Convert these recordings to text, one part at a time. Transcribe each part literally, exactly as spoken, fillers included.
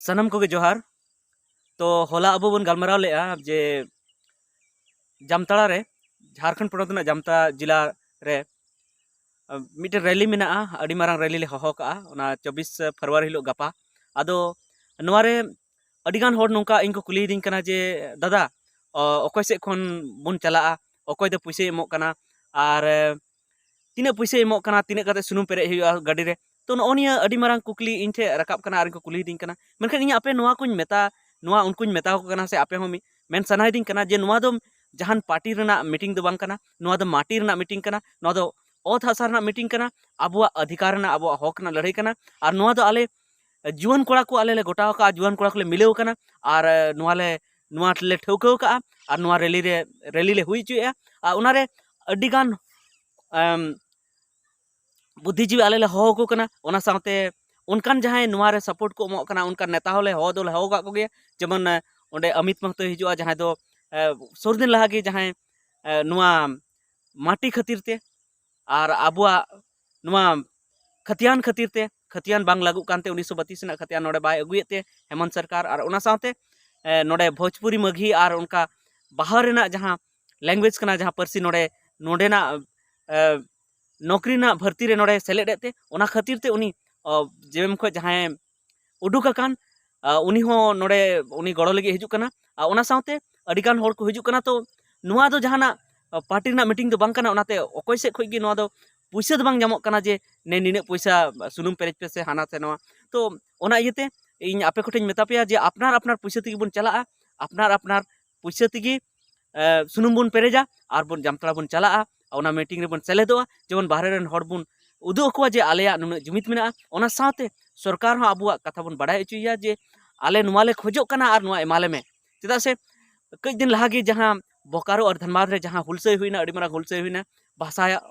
ᱥᱟᱱᱟᱢ ᱠᱚᱜᱮ ᱡᱚᱦᱟᱨ᱾ ᱛᱚ, ᱦᱚᱞᱟ ᱟᱵᱚ ᱵᱚᱱ ᱜᱟᱞᱢᱟᱨᱟᱣ ᱞᱮᱜᱼᱟ ᱡᱮ ᱡᱟᱢᱛᱟᱲᱟ ᱨᱮ, ᱡᱷᱟᱲᱠᱷᱚᱸᱰ ᱯᱚᱱᱚᱛ ᱨᱮᱱᱟᱜ ᱡᱟᱢᱛᱟ ᱡᱮᱞᱟ ᱨᱮ, ᱟ, ᱢᱤᱫᱴᱮᱱ ᱨᱮᱞᱤ ᱢᱮᱱᱟᱜᱼᱟ, ᱟᱹᱰᱤ ᱢᱟᱨᱟᱝ ᱨᱮᱞᱤ ᱞᱮ ᱦᱚᱦᱚ ᱠᱟᱜᱼᱟ, ᱚᱱᱟ ᱪᱚᱵᱵᱤᱥ ᱯᱷᱮᱵᱽᱨᱩᱣᱟᱨᱤ ᱦᱤᱞᱳᱜ ᱜᱟᱯᱟ᱾ ᱟᱫᱚ ᱱᱚᱣᱟ ᱨᱮ ᱟᱹᱰᱤ ᱜᱟᱱ ᱦᱚᱲ ᱱᱚᱝᱠᱟ ᱤᱧ ᱠᱚ ᱠᱩᱞᱤᱭᱤᱫᱤᱧ ᱠᱟᱱᱟ ᱡᱮ, "ᱫᱟᱫᱟ, ᱚ, ᱚᱠᱚᱭ ᱥᱮᱫ ᱠᱷᱚᱱ ᱵᱚᱱ ᱪᱟᱞᱟᱜᱼᱟ? ᱚᱠᱚᱭ ᱫᱚ ᱯᱩᱭᱥᱟᱹᱭ ᱮᱢᱚᱜ ᱠᱟᱱᱟ? ᱟᱨ, ᱮ, ᱛᱤᱱᱟᱹᱜ ᱯᱩᱭᱥᱟᱹᱭ ᱮᱢᱚᱜ ᱠᱟᱱᱟ? ᱛᱤᱱᱟᱹᱜ ᱠᱟᱛᱮ ᱥᱩᱱᱩᱢ ᱯᱮᱨᱮᱡ ᱦᱩᱭᱩᱜᱼᱟ ᱜᱟᱹᱰᱤ ᱨᱮ?" ᱛᱚ, ᱱᱚᱜᱼᱚ ᱱᱤᱭᱟᱹ ᱟᱹᱰᱤ ᱢᱟᱨᱟᱝ ᱠᱩᱠᱞᱤ ᱤᱧ ᱴᱷᱮᱱ ᱨᱟᱠᱟᱵ ᱠᱟᱱᱟ ᱟᱨ ᱠᱚ ᱠᱩᱞᱤᱭᱤᱫᱤᱧ ᱠᱟᱱᱟ᱾ ᱢᱮᱱᱠᱷᱟᱱ ᱤᱧ ᱟᱯᱮ ᱱᱚᱣᱟ ᱠᱚᱧ ᱢᱮᱛᱟ, ᱱᱚᱣᱟ ᱩᱱᱠᱩᱧ ᱢᱮᱛᱟ ᱠᱚ ᱠᱟᱱᱟ, ᱥᱮ ᱟᱯᱮ ᱦᱚᱸ ᱢᱤ-, ᱢᱮᱱ ᱥᱟᱱᱟᱭᱮᱫᱤᱧ ᱠᱟᱱᱟ ᱡᱮ ᱱᱚᱣᱟ ᱫᱚ ᱡᱟᱦᱟᱱ ᱯᱟᱨᱴᱤ ᱨᱮᱱᱟᱜ ᱢᱤᱴᱤᱝ ᱫᱚ ᱵᱟᱝ ᱠᱟᱱᱟ, ᱱᱚᱣᱟ ᱫᱚ ᱢᱟᱴᱤ ᱨᱮᱱᱟᱜ ᱢᱤᱴᱤᱝ ᱠᱟᱱᱟ, ᱱᱚᱣᱟ ᱫᱚ ᱚᱛ ᱦᱟᱥᱟ ᱨᱮᱱᱟᱜ ᱢᱤᱴᱤᱝ ᱠᱟᱱᱟ, ᱟᱵᱚᱣᱟᱜ ᱚᱫᱷᱤᱠᱟᱨ ᱨᱮᱱᱟᱜ, ᱟᱵᱚᱣᱟᱜ ᱦᱚᱠ ᱨᱮᱱᱟᱜ ᱞᱟᱹᱲᱦᱟᱹᱭ ᱠᱟᱱᱟ᱾ ᱟᱨ ᱱᱚᱣᱟ ᱫᱚ ᱟᱞᱮ ᱡᱩᱣᱟᱹᱱ ᱠᱚᱲᱟ ᱠᱚ ᱟᱞᱮ ᱞᱮ ᱜᱚᱴᱟᱣ ᱟᱠᱟᱫᱼᱟ, ᱡᱩᱣᱟᱹᱱ ᱠᱚᱲᱟ ᱠᱚᱞᱮ ᱢᱤᱞᱟᱹᱣ ᱟᱠᱟᱱᱟ, ᱟᱨ, ᱮ, ᱱᱚᱣᱟ ᱞᱮ, ᱱᱚᱣᱟ ᱞᱮ ᱴᱷᱟᱹᱣᱠᱟᱹ ᱟᱠᱟᱫᱼᱟ, ᱟᱨ ᱱᱚᱣᱟ ᱨᱮᱞᱤ ᱨᱮ, ᱨᱮᱞᱤ ᱞᱮ ᱦᱩᱭ ᱦᱚᱪᱚᱭᱮᱫᱼᱟ᱾ ᱟᱨ ᱚᱱᱟᱨᱮ ᱟᱹᱰᱤᱜᱟᱱ, ᱮᱢ, ᱵᱩᱫᱽᱫᱷᱤᱡᱤᱵᱤ ᱟᱞᱮ ᱞᱮ ᱦᱚᱦᱚ ᱟᱠᱚ ᱠᱟᱱᱟ᱾ ᱚᱱᱟ ᱥᱟᱶᱛᱮ ᱚᱱᱠᱟᱱ ᱡᱟᱦᱟᱸᱭ ᱱᱚᱣᱟ ᱨᱮ ᱥᱟᱯᱳᱨᱴ ᱠᱚ ᱮᱢᱚᱜ ᱠᱟᱱᱟ, ᱚᱱᱠᱟᱱ ᱱᱮᱛᱟ ᱦᱚᱸᱞᱮ ᱦᱚᱦᱚ ᱫᱚᱞᱮ ᱦᱚᱦᱚ ᱟᱠᱟᱫ ᱠᱚᱜᱮᱭᱟ᱾ ᱡᱮᱢᱚᱱ, ᱮ, ᱚᱸᱰᱮ ᱚᱢᱤᱛ ᱢᱟᱦᱛᱚᱭ ᱦᱤᱡᱩᱜᱼᱟ, ᱡᱟᱦᱟᱸᱭ ᱫᱚ, ᱮ, ᱥᱩᱨ ᱫᱤᱱ ᱞᱟᱦᱟ ᱜᱮ ᱡᱟᱦᱟᱸᱭ, ᱮ, ᱱᱚᱣᱟ ᱢᱟᱴᱤ ᱠᱷᱟᱹᱛᱤᱨ ᱛᱮ ᱟᱨ ᱟᱵᱚᱣᱟᱜ ᱱᱚᱣᱟ ᱠᱷᱟᱹᱛᱤᱭᱟᱱ ᱠᱷᱟᱹᱛᱤᱨ ᱛᱮ, ᱠᱷᱟᱹᱛᱤᱭᱟᱱ ᱵᱟᱝ ᱞᱟᱹᱜᱩᱜ ᱠᱟᱱᱛᱮ ᱩᱱᱤᱥᱥᱚ ᱵᱟᱛᱤᱥ ᱨᱮᱱᱟᱜ ᱠᱷᱟᱹᱛᱤᱭᱟᱱ ᱱᱚᱰᱮ ᱵᱟᱭ ᱟᱹᱜᱩᱭᱮᱫ ᱛᱮ ᱦᱮᱢᱚᱱᱛ ᱥᱚᱨᱠᱟᱨ, ᱟᱨ ᱚᱱᱟ ᱥᱟᱶᱛᱮ, ᱮ, ᱱᱚᱰᱮ ᱵᱷᱳᱡᱽᱯᱩᱨᱤ ᱢᱟᱹᱜᱷᱤ ᱟᱨ ᱚᱱᱠᱟ ᱵᱟᱦᱟ ᱨᱮᱱᱟᱜ ᱡᱟᱦᱟᱸ ᱞᱮᱝᱜᱩᱭᱮᱡᱽ ᱠᱟᱱᱟ, ᱡᱟᱦᱟᱸ ᱯᱟᱹᱨᱥᱤ ᱱᱚᱰᱮ, ᱱᱚᱰᱮᱱᱟᱜ, ᱮ, ᱱᱚᱠᱨᱤ ᱨᱮᱱᱟᱜ ᱵᱷᱟᱹᱨᱛᱤ ᱨᱮ ᱱᱚᱰᱮ ᱥᱮᱞᱮᱫ ᱮᱫ ᱛᱮ, ᱚᱱᱟ ᱠᱷᱟᱹᱛᱤᱨ ᱛᱮ ᱩᱱᱤ, ᱚ, ᱡᱮ ᱮᱢ ᱠᱷᱚᱱ ᱡᱟᱦᱟᱸᱭ ᱩᱰᱩᱠ ᱟᱠᱟᱱ, ᱟ, ᱩᱱᱤ ᱦᱚᱸ ᱱᱚᱰᱮ ᱩᱱᱤ ᱜᱚᱲᱚ ᱞᱟᱹᱜᱤᱫ ᱦᱤᱡᱩᱜ ᱠᱟᱱᱟ᱾ ᱟᱨ ᱚᱱᱟ ᱥᱟᱶᱛᱮ ᱟᱹᱰᱤᱜᱟᱱ ᱦᱚᱲ ᱠᱚ ᱦᱤᱡᱩᱜ ᱠᱟᱱᱟ᱾ ᱛᱚ, ᱱᱚᱣᱟ ᱫᱚ ᱡᱟᱦᱟᱱᱟᱜ, ᱟ, ᱯᱟᱨᱴᱤ ᱨᱮᱱᱟᱜ ᱢᱤᱴᱤᱝ ᱫᱚ ᱵᱟᱝ ᱠᱟᱱᱟ, ᱚᱱᱟᱛᱮ ᱚᱠᱚᱭ ᱥᱮᱫ ᱠᱷᱚᱱ ᱜᱮ ᱱᱚᱣᱟ ᱫᱚ ᱯᱩᱭᱥᱟᱹ ᱫᱚ ᱵᱟᱝ ᱧᱟᱢᱚᱜ ᱠᱟᱱᱟ ᱡᱮ ᱱᱮ ᱱᱤᱱᱟᱹᱜ ᱯᱚᱭᱥᱟ ᱥᱩᱱᱩᱢ ᱯᱮᱨᱮᱡ ᱯᱮ ᱥᱮ ᱦᱟᱱᱟ ᱥᱮ ᱱᱚᱣᱟ᱾ ᱛᱚ, ᱚᱱᱟ ᱤᱭᱟᱹᱛᱮ ᱤᱧ ᱟᱯᱮ ᱠᱚᱴᱷᱮᱱ ᱢᱮᱛᱟ ᱯᱮᱭᱟ ᱡᱮ ᱟᱯᱱᱟᱨ ᱟᱯᱱᱟᱨ ᱯᱩᱭᱥᱟᱹ ᱛᱮᱜᱮ ᱵᱚᱱ ᱪᱟᱞᱟᱜᱼᱟ, ᱟᱯᱱᱟᱨ ᱟᱯᱱᱟᱨ ᱯᱩᱭᱥᱟᱹ ᱛᱮᱜᱮ, ᱮ, ᱥᱩᱱᱩᱢ ᱵᱚᱱ ᱯᱮᱨᱮᱡᱟ ᱟᱨ ᱵᱚᱱ ᱡᱟᱢᱛᱟᱲᱟ ᱵᱚᱱ ᱪᱟᱞᱟᱜᱼᱟ᱾ ᱚᱱᱟ ᱢᱤᱴᱤᱝ ᱨᱮᱵᱚᱱ ᱥᱮᱞᱮᱫᱚᱜᱼᱟ, ᱡᱮᱢᱚᱱ ᱵᱟᱦᱨᱮ ᱨᱮᱱ ᱦᱚᱲ ᱵᱚᱱ ᱩᱫᱩᱜ ᱟᱠᱚᱣᱟ ᱡᱮ ᱟᱞᱮᱭᱟᱜ ᱱᱩᱱᱟᱹᱜ ᱡᱩᱢᱤᱫ ᱢᱮᱱᱟᱜᱼᱟ᱾ ᱚᱱᱟ ᱥᱟᱶᱛᱮ ᱥᱚᱨᱠᱟᱨ ᱦᱚᱸ ᱟᱵᱚᱣᱟᱜ ᱠᱟᱛᱷᱟ ᱵᱚᱱ ᱵᱟᱲᱟᱭ ᱦᱚᱪᱚᱭᱮᱭᱟ ᱡᱮ ᱟᱞᱮ ᱱᱚᱣᱟ ᱞᱮ ᱠᱷᱚᱡᱚᱜ ᱠᱟᱱᱟ ᱟᱨ ᱱᱚᱣᱟ ᱮᱢᱟ ᱞᱮ ᱢᱮ᱾ ᱪᱮᱫᱟᱜ ᱥᱮ ᱠᱟᱹᱡ ᱫᱤᱱ ᱞᱟᱦᱟ ᱜᱮ ᱡᱟᱦᱟᱸ ᱵᱳᱠᱟᱨᱳ ᱟᱨ ᱫᱷᱟᱱᱵᱟᱫᱽ ᱨᱮ ᱡᱟᱦᱟᱸ ᱦᱩᱞᱥᱟᱹᱭ ᱦᱩᱭᱱᱟ, ᱟᱹᱰᱤ ᱢᱟᱨᱟᱝ ᱦᱩᱞᱥᱟᱹᱭ ᱦᱩᱭᱱᱟ, ᱵᱷᱟᱥᱟ,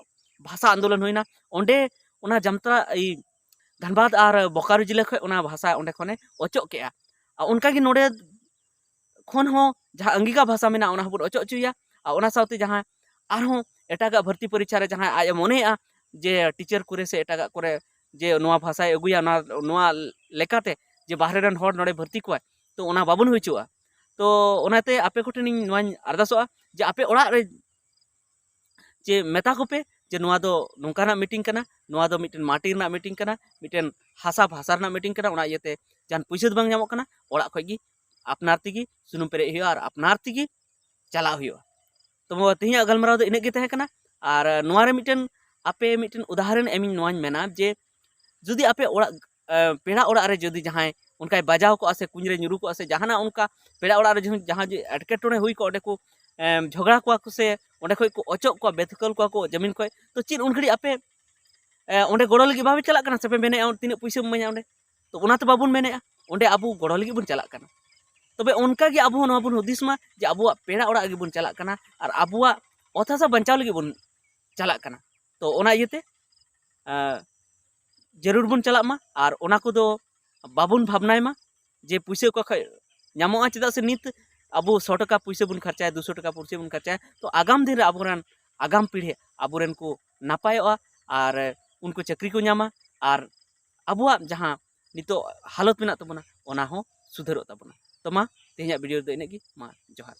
ᱵᱷᱟᱥᱟ ᱟᱱᱫᱳᱞᱚᱱ ᱦᱩᱭᱱᱟ, ᱚᱸᱰᱮ ᱚᱱᱟ ᱡᱟᱢᱛᱟᱲᱟ, ᱮᱭ ᱫᱷᱟᱱᱵᱟᱫᱽ ᱟᱨ ᱵᱳᱠᱟᱨᱳ ᱡᱮᱞᱟ ᱠᱷᱚᱱ ᱚᱱᱟ ᱵᱷᱟᱥᱟ ᱚᱸᱰᱮ ᱠᱷᱚᱱᱮ ᱚᱪᱚᱜ ᱠᱮᱜᱼᱟ᱾ ᱟᱨ ᱚᱱᱠᱟᱜᱮ ᱱᱚᱰᱮ ᱠᱷᱚᱱ ᱦᱚᱸ ᱡᱟᱦᱟᱸ ᱟᱝᱜᱤᱠᱟ ᱵᱷᱟᱥᱟ ᱢᱮᱱᱟᱜᱼᱟ, ᱚᱱᱟ ᱦᱚᱸᱵᱚᱱ ᱚᱪᱚᱜ ᱦᱚᱪᱚᱭᱟ᱾ ᱟᱨ ᱚᱱᱟ ᱥᱟᱶᱛᱮ ᱡᱟᱦᱟᱸ ᱟᱨᱦᱚᱸ ᱮᱴᱟᱜᱟᱜ ᱵᱷᱚᱨᱛᱤ ᱯᱚᱨᱤᱠᱠᱷᱟ ᱨᱮ ᱡᱟᱦᱟᱸᱭ ᱟᱡ ᱮ ᱢᱚᱱᱮᱭᱮᱜᱼᱟ ᱡᱮ ᱴᱤᱪᱟᱨ ᱠᱚᱨᱮ ᱥᱮ ᱮᱴᱟᱜᱟᱜ ᱠᱚᱨᱮ ᱡᱮ ᱱᱚᱣᱟ ᱵᱷᱟᱥᱟᱭ ᱟᱹᱜᱩᱭᱟ, ᱚᱱᱟ, ᱱᱚᱣᱟ ᱞᱮᱠᱟᱛᱮ ᱡᱮ ᱵᱟᱦᱨᱮ ᱨᱮᱱ ᱦᱚᱲ ᱱᱚᱰᱮ ᱵᱷᱚᱨᱛᱤ ᱠᱚᱣᱟᱭ, ᱛᱚ ᱚᱱᱟ ᱵᱟᱵᱚᱱ ᱦᱩᱭ ᱦᱚᱪᱚᱣᱟᱜᱼᱟ᱾ ᱛᱚ ᱚᱱᱟᱛᱮ ᱟᱯᱮ ᱠᱚᱴᱷᱮᱱ ᱤᱧ ᱱᱚᱣᱟᱧ ᱟᱨᱫᱟᱥᱚᱜᱼᱟ ᱡᱮ ᱟᱯᱮ ᱚᱲᱟᱜ ᱨᱮ ᱡᱮ ᱢᱮᱛᱟ ᱠᱚᱯᱮ ᱡᱮ ᱱᱚᱣᱟ ᱫᱚ ᱱᱚᱝᱠᱟᱱᱟᱜ ᱢᱤᱴᱤᱝ ᱠᱟᱱᱟ, ᱱᱚᱣᱟ ᱫᱚ ᱢᱤᱫᱴᱮᱱ ᱢᱟᱴᱤ ᱨᱮᱱᱟᱜ ᱢᱤᱴᱤᱝ ᱠᱟᱱᱟ, ᱢᱤᱫᱴᱮᱱ ᱦᱟᱥᱟ ᱵᱷᱟᱥᱟ ᱨᱮᱱᱟᱜ ᱢᱤᱴᱤᱝ ᱠᱟᱱᱟ, ᱚᱱᱟ ᱤᱭᱟᱹᱛᱮ ᱡᱟᱦᱟᱱ ᱯᱩᱭᱥᱟᱹ ᱫᱚ ᱵᱟᱝ ᱧᱟᱢᱚᱜ ᱠᱟᱱᱟ, ᱚᱲᱟᱜ ᱠᱷᱚᱡ ᱜᱮ ᱟᱯᱱᱟᱨ ᱛᱮᱜᱮ ᱥᱩᱱᱩᱢ ᱯᱮᱨᱮᱡ ᱦᱩᱭᱩᱜᱼᱟ ᱟᱨ ᱟᱯᱱᱟᱨ ᱛᱮᱜᱮ ᱪᱟᱞᱟᱜ ᱦᱩᱭᱩᱜᱼᱟ᱾ ᱛᱚ ᱛᱮᱦᱮᱧᱟᱜ ᱜᱟᱞᱢᱟᱨᱟᱣ ᱫᱚ ᱤᱱᱟᱹᱜ ᱜᱮ ᱛᱟᱦᱮᱸ ᱠᱟᱱᱟ᱾ ᱟᱨ ᱱᱚᱣᱟ ᱨᱮ ᱢᱤᱫᱴᱮᱱ ᱟᱯᱮ ᱢᱤᱫᱴᱮᱱ ᱩᱫᱟᱦᱚᱨᱚᱱ ᱮᱢᱤᱧ ᱱᱚᱣᱟᱧ ᱢᱮᱱᱟ ᱡᱮ ᱡᱩᱫᱤ ᱟᱯᱮ ᱚᱲᱟᱜ ᱮ, ᱯᱮᱲᱟ ᱚᱲᱟᱜ ᱨᱮ ᱡᱩᱫᱤ ᱡᱟᱦᱟᱸᱭ ᱚᱱᱠᱟᱭ ᱵᱟᱡᱟᱣ ᱠᱚᱜᱼᱟ ᱥᱮ ᱠᱩᱧ ᱨᱮ ᱧᱩᱨᱩ ᱠᱚᱜᱼᱟ ᱥᱮ ᱡᱟᱦᱟᱱᱟᱜ ᱚᱱᱠᱟ ᱯᱮᱲᱟ ᱚᱲᱟᱜ ᱨᱮ ᱡᱩᱫᱤ ᱡᱟᱦᱟᱸ ᱡᱮ ᱮᱴᱠᱮᱴᱚᱬᱮ ᱦᱩᱭ ᱠᱚᱜᱼᱟ, ᱚᱸᱰᱮ ᱠᱚ ᱮᱢ, ᱡᱷᱚᱜᱽᱲᱟ ᱠᱚᱣᱟ ᱠᱚ ᱥᱮ ᱚᱸᱰᱮ ᱠᱷᱚᱡ ᱠᱚ ᱚᱪᱚᱜ ᱠᱚᱣᱟ, ᱵᱮᱫᱠᱟᱹᱞ ᱠᱚᱣᱟ ᱠᱚ ᱡᱟᱢᱤᱱ ᱠᱷᱚᱡ, ᱛᱚ ᱪᱮᱫ ᱩᱱ ᱜᱷᱟᱹᱲᱤᱡ ᱟᱯᱮ ᱮ, ᱚᱸᱰᱮ ᱜᱚᱲᱚ ᱞᱟᱹᱜᱤᱫ ᱵᱟᱯᱮ ᱪᱟᱞᱟᱜ ᱠᱟᱱᱟ ᱥᱮ ᱯᱮ ᱢᱮᱱᱮᱫᱼᱟ ᱛᱤᱱᱟᱹᱜ ᱯᱩᱭᱥᱟᱹᱢ ᱤᱢᱟᱹᱧᱟ ᱚᱸᱰᱮ? ᱛᱚ ᱚᱱᱟ ᱛᱚ ᱵᱟᱵᱚᱱ ᱢᱮᱱᱮᱫᱼᱟ, ᱚᱸᱰᱮ ᱟᱵᱚ ᱜᱚᱲᱚ ᱞᱟᱹᱜᱤᱫ ᱵᱚᱱ ᱪᱟᱞᱟᱜ ᱠᱟᱱᱟ᱾ ᱛᱚᱵᱮ ᱚᱱᱠᱟ ᱜᱮ ᱟᱵᱚ ᱦᱚᱸ ᱱᱚᱣᱟ ᱵᱚᱱ ᱦᱩᱫᱤᱥ ᱢᱟ ᱡᱮ ᱟᱵᱚᱣᱟᱜ ᱯᱮᱲᱟ ᱚᱲᱟᱜ ᱜᱮᱵᱚᱱ ᱪᱟᱞᱟᱜ ᱠᱟᱱᱟ ᱟᱨ ᱟᱵᱚᱣᱟᱜ ᱚᱛ ᱦᱟᱥᱟ ᱵᱟᱧᱪᱟᱣ ᱞᱟᱹᱜᱤᱫ ᱵᱚᱱ ᱪᱟᱞᱟᱜ ᱠᱟᱱᱟ᱾ ᱛᱚ ᱚᱱᱟ ᱤᱭᱟᱹᱛᱮ ᱮ, ᱡᱟᱹᱨᱩᱲ ᱵᱚᱱ ᱪᱟᱞᱟᱜ ᱢᱟ ᱟᱨ ᱚᱱᱟ ᱠᱚᱫᱚ ᱵᱟᱵᱚᱱ ᱵᱷᱟᱵᱽᱱᱟᱭ ᱢᱟ ᱡᱮ ᱯᱩᱭᱥᱟᱹ ᱚᱠᱟ ᱠᱷᱚᱡ ᱧᱟᱢᱚᱜᱼᱟ, ᱪᱮᱫᱟᱜ ᱥᱮ ᱱᱤᱛ ᱟᱵᱚ ᱥᱚ ᱴᱟᱠᱟ ᱯᱩᱭᱥᱟᱹ ᱵᱚᱱ ᱠᱷᱚᱨᱪᱟᱭᱟ, ᱫᱩᱥᱚ ᱴᱟᱠᱟ ᱯᱩᱭᱥᱟᱹ ᱵᱚᱱ ᱠᱷᱚᱨᱪᱟᱭᱟ, ᱛᱚ ᱟᱜᱟᱢ ᱫᱤᱱ ᱨᱮ ᱟᱵᱚᱨᱮᱱ ᱟᱜᱟᱢ ᱯᱤᱲᱦᱤ ᱟᱵᱚᱨᱮᱱ ᱠᱚ ᱱᱟᱯᱟᱭᱚᱜᱼᱟ ᱟᱨ ᱩᱱᱠᱩ ᱪᱟᱹᱠᱨᱤ ᱠᱚ ᱧᱟᱢᱟ ᱟᱨ ᱟᱵᱚᱣᱟᱜ ᱡᱟᱦᱟᱸ ᱱᱤᱛᱚᱜ ᱦᱟᱞᱚᱛ ᱢᱮᱱᱟᱜ ᱛᱟᱵᱚᱱᱟ ᱚᱱᱟ ᱦᱚᱸ ᱥᱩᱫᱷᱟᱹᱨᱚᱜ ᱛᱟᱵᱚᱱᱟ᱾ ᱛᱚ ᱢᱟ ᱛᱮᱦᱮᱧᱟᱜ ᱵᱷᱤᱰᱤᱭᱳ ᱨᱮᱫᱚ ᱤᱱᱟᱹᱜ ᱜᱮ, ᱢᱟ ᱡᱚᱦᱟᱨ᱾